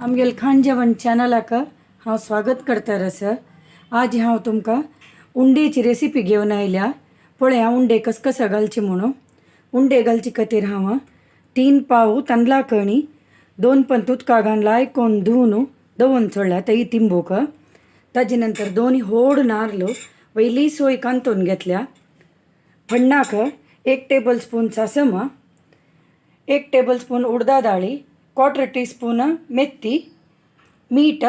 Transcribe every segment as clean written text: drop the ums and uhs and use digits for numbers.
आमगेल खाण जेवण चॅनलाक हांव स्वागत करता आसा. आज हांव तुमकां उंडेची रेसिपी घेवन आयल्या. पळय उंडे कसकसा घालचे म्हणून. उंडे घालचे खातीर हांव 3 पाव तांदळा कणी 2 पंत उदका घालून लायकोन धुवन दवरून सोडल्या तई तिंबूक. ताजे नंतर 2 होड नारलो वयली सोय कांतून घेतल्या. फण्णाक 1 टेबल स्पून सासम, 1 टेबल स्पून उडदा दाळी, 1/4 टी स्पून मेथी, मीठ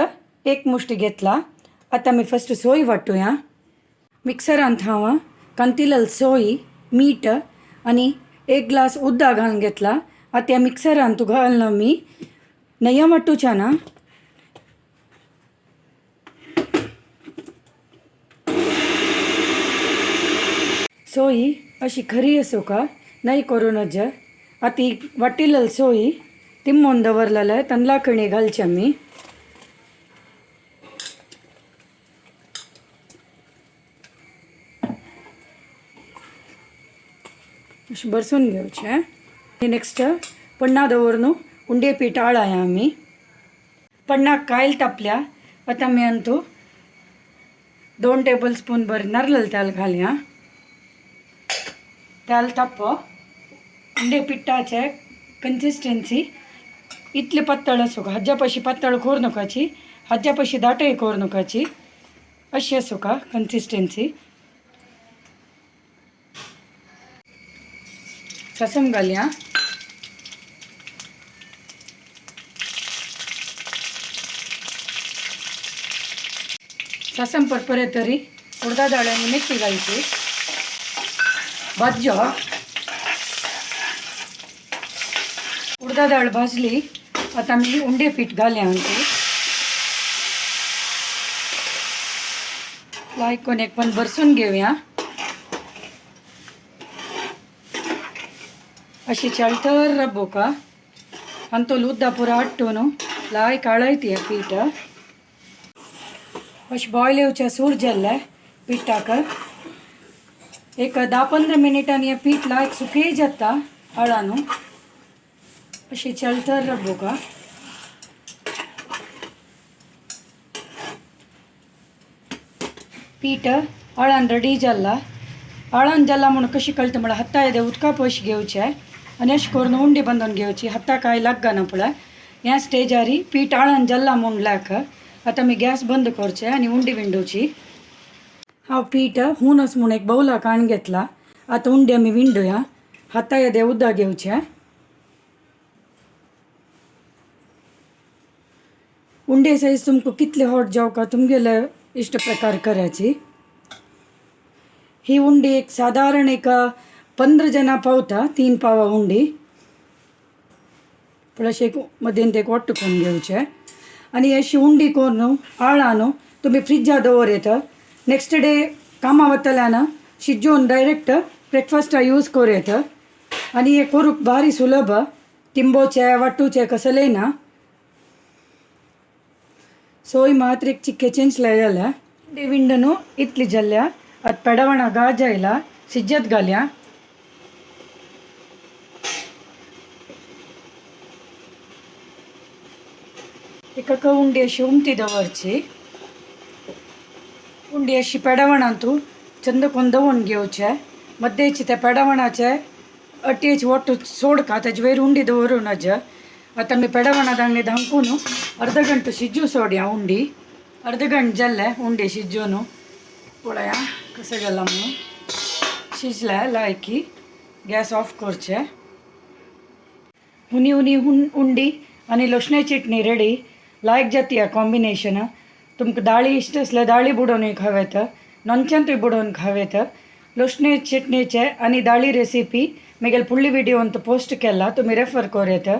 1 मुष्टी घेतला. आता मी फस्ट सोय वाटूया. मिक्सरांत हांव कांतिलल सोय, मीठ आनी 1 ग्लास उदक घालून घेतला. आता या मिक्सरांत घालून मी नया वाटूच्या ना. सोय अशी खरी असो का नाही करू नज. आता वाटिलल सोय तिम्मोन दवरलेलं तांदळा कणी घालचे आमी. अशें बरसून घेवचें. नेक्स्ट पण्णा दवरून उंडे पीठ आळाया आमी. पण्णाक कायल तापल्या. आतां आमी अंतू 2 टेबल स्पून बरें नारल तेल घालया. तेल तापो. उंडे पिठाचे कन्सिस्टन्सी इतले पातळ आसूं का, हाज्या पशी पातळ करू नकाची, हाज्या पशी दाटय करू नकाची, अशी आसूं का कन्सिस्टन्सी. सासम घालया. सासम परपरे तरी उडदा दाळ आनी मेथी घालची. भाजयो. उडदा दाळ भाजली. आता आमी उंडे पीठ घालया. आमची लायकोन एक पण भरसून घेवया. अशी चळतर रब्बोका आनी तो उद्दा पुरा आट्टून लाय काळयती पीठ. अशें बॉयल येवचें सूर जाल्लें पिठाक एक 10-15 मिनटांनी हें पीठ लायक सुकें जाता अळानू. अशें चलतर रब्बोका. पीठ अळान रेडी जाल्ला. अळान जाल्ला म्हणून कशी कळटा म्हळ्यार हाता येदे उदका पयशे घेवचे आनी अशें करून उंडी बांदून घेवची. हाता कांय लागना पळय. ह्या स्टेजारी पीठ आळान जाल्ला म्हूण लायक. आतां आमी गॅस बंद करचे आनी उंडी विंडोवची. हांव पीठ हुनस म्हूण एक बावला काण घेतला. आतां उंडी आमी विंडोया. हाता येदे उदक घेवचें. उंडे सायज तुमकां कितले हॉट जावका तुमगेले इश्ट प्रकार करायची. ही उंडी एक सादारण एक 15 जाणां पावता. 3 पावा उंडी. पूण अशें एक मदेंत एक वट्ट करून घेवचें. आनी अशी उंडी करून आळा न्हू तुमी फ्रिजा दवर येता. नेक्स्ट डे कामा वतल्यान शिजोवन डायरेक्ट ब्रेकफास्टा यूज करूं येता. आनी हें करूंक भारी सुलभ. तिंबोचें वाटूचें कसलें ना. सोय मात्र एक चिक्के चेंचले जाल्या. उंडी विंडनू इतली जाल्या. आतां पेडवणा गाज आयला सिज्जत घालया. एका उंडी अशी उमती दवरची. उंडी अशी पेडवणांतू चंद कोन्न दवरून घेवचे. मद्देची त्या पेडवणाचे अटयेची वट्ट सोडका ताजे वयर उंडी दवरूं नज. आतां आमी पेडवणा दांगणे धांकून अर्द घंटो शिजू सोडया. उंडी अर्द घंट जाल्ले उंडी शिजोवन पळया कसं जाला म्हणून. शिजले लायकी गॅस ऑफ करचे. हुनी हुनी उंडी आनी लसणे चटणी रेडी. लायक जाती ह्या कॉम्बिनेशन. तुमकां दाळी इश्ट आसल्यार दाळी बुडोवनूय खावं येता, लोणच्यांतूय बुडोवन खावं येता. लसणे चटणीचे आनी दाळी रेसिपी मागीर फुडली व्हिडियोंत पोस्ट केला, तुमी रेफर करूं येता.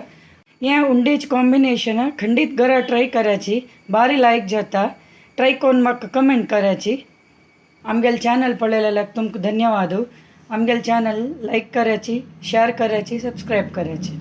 हें उंडेचें कॉम्बिनेशन खंडीत घरा ट्राय करायची, बारी लायक जाता. ट्राय करून म्हाका कमेंट करायची. आमगेले चॅनल पळयलेल्याक तुमकां धन्यवाद. आमगेले चॅनल लायक करायची, शेअर करायची, सबस्क्रायब करायची.